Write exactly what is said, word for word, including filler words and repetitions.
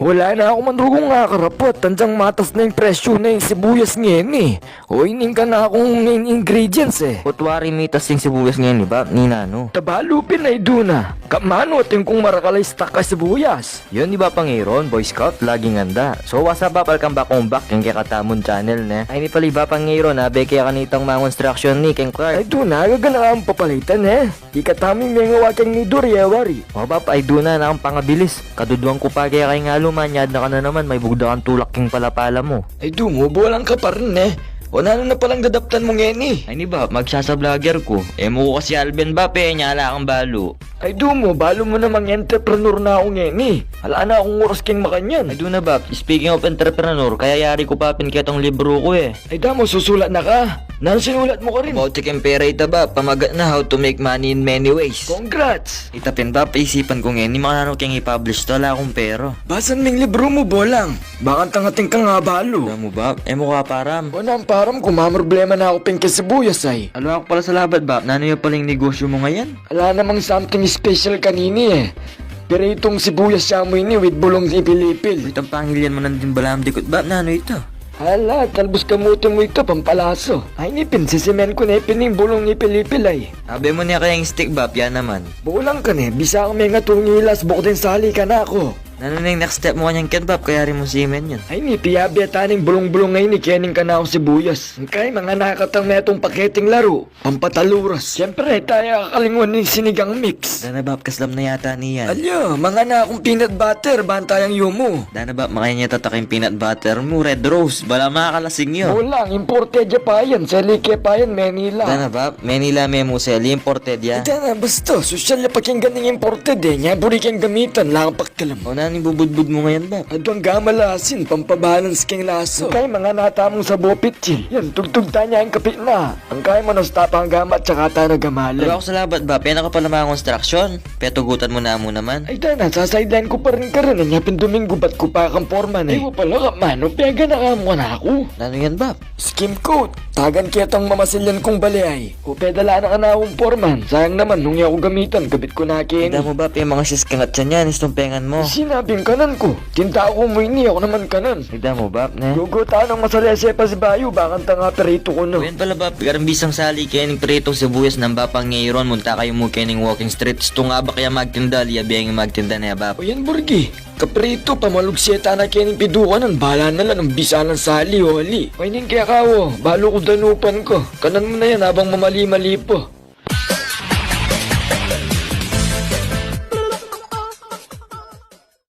Wala na ku man rugung akarapot, anjang matas na ing presyu na ing sibuyas ngeni. O, ining kanakung main ingredients e. Kutwari mitas ing sibuyas ngeni, Bap, ninanu? Tabalu pin, ay duna. Kamanu atin kung marakal a stock a sibuyas. Yun, di ba, Pangairon, Boy Scout, laging anda. So, what's up, Bap? Welcome back kung back king kekatamung channel, ne? Ay, ini pala, Bap, Pangairon, abe kaya kanitang mangonstruction ni King Clark. Ay, duna, gaganaka mu pa pala ita, ne? Ikatamu ing mengawa keng ni Dory, e wari. O, Bap, ay duna, nakang pangabilis. Kaduduan ku pa keka ing aluman, nyad na ka na naman, maibugda kang tulak king palapala mu. Ay, dumu, bolang ka pa rin, e. O, nanu na palang dadaptan mu ngeni? Ay, ini, Bap, magsasa-vlogger ku. E mu ku kasi alben, Bap, e, nyala kang balu. Ay, dumu, balu mu namang entrepreneur na ku ngeni. Ala na kung oras keng makanyan. Ay, duna, Bap, speaking of entrepreneur, kayayari ku pa pin ketang libru ku, e. Ay, damu, susulat na ka? Nanu sinulat mu karin? About keng pera ita, Bap, pamagat na, How to Make Money in Many Ways. Congrats! Ita pin, Bap, isipan ku ngeni makananu keng i-publish to, ala kung pera. Basan me ing libru mu, bolang. Bakanta atin kang abalu. Damu, Bap, e mu ka param? O, nanu param ku, mamroblema na ku pin king sibuyas, ay. Ala ku pala salabat, Bap, nanu ya pala ing negosyu mu ngayan? Ala namang something special kanini, e. Piritung sibuyas ya mu ini with bulung ipil-ipil. Itang pangilyan mu nandin balam dikut, Bap, nanu ita? Ala, talbus kamuti mu ita, pampalaso. Ay, ini pin, sisimen ku ne pin ing bulung ipil-ipil, ay. Abe mu ne kaya ing stick, Bap, ya naman. Bolang ka ne, bisa kang mengatung ilas bukdeng sali kanaku. Nanu ne ing next step mu kanyan ken, Bap, kayari mung simen yan? Ay, ini, piyabe ta ning bulung-bulung a ini kening kanakung sibuyas. Ngkay, manganak ka tang metung paketeng laru. Pampataluras. Siyempre, e ta ya kakalingwan ning sinigang mix. Dana, Bap, kaslam na yata niyan. Alya, manganak kung peanut butter, bantayang yumu. Dana, Bap, makanyan ya tataking peanut butter mu, Red Rose, bala makakalasing yu. Bolang, imported ya pa yan, seli ke pa yan, Manila. Dana, Bap, Manila me mu seli, imported ya. E, dana, basta, sosyal ya pakinggan ing imported, e, nya buri keng gamitan, lakang pakialam. O, nanu ing bubudbud mu ngayan, Bap? Aduang gamal a asin, pampabalance keng lasa. Ngkay, manganak tamung sabo pitsil. Yan, tugtug ta ne ing kapit na. Ngkay, manus ta pang gamat, saka ta na gamalan. Ala ku salabat, Bap, e na ka pala mangonstruction. Petugutan mu na mu naman. Ay, dana, sa-sideline ku pa rin karin, nya pin Domingo, bat ku pa kang foreman, e. Ay, wa pala, Kap Manu, peganaka mu kanaku. Nanu yan, Bap? Skim coat. Tagan ketang mamasilyan kung bale, ay. O, pedala na kanakung foreman. Sayang naman, nung e ku gamitan, kabit ku na keni. Damu, Bap, e mangasis keng atyan yan, istumpengan mu. Sinabing kanan ku. Tinda ku mu ini, aku naman kanan. Damu, Bap, ne? Gugu ta nang masalese pa si bayu, bakanta nga pirito ku na. O, yan pala, Bap, karing bisang sali kening piritung sibuyas nang Bapang Aaron, munta kayu mu kening Walking Street, istung abak ya magtinda, ali ya beng magtinda ne, Bap. O, yan, Burgi. Kaprito, pamalugse ta na kening pidukanan, bala na la nung bisa nang sali o ali. O, ining keka, o, balu ku danupan ka. Kanan mu na yan abang mamali-mali pa.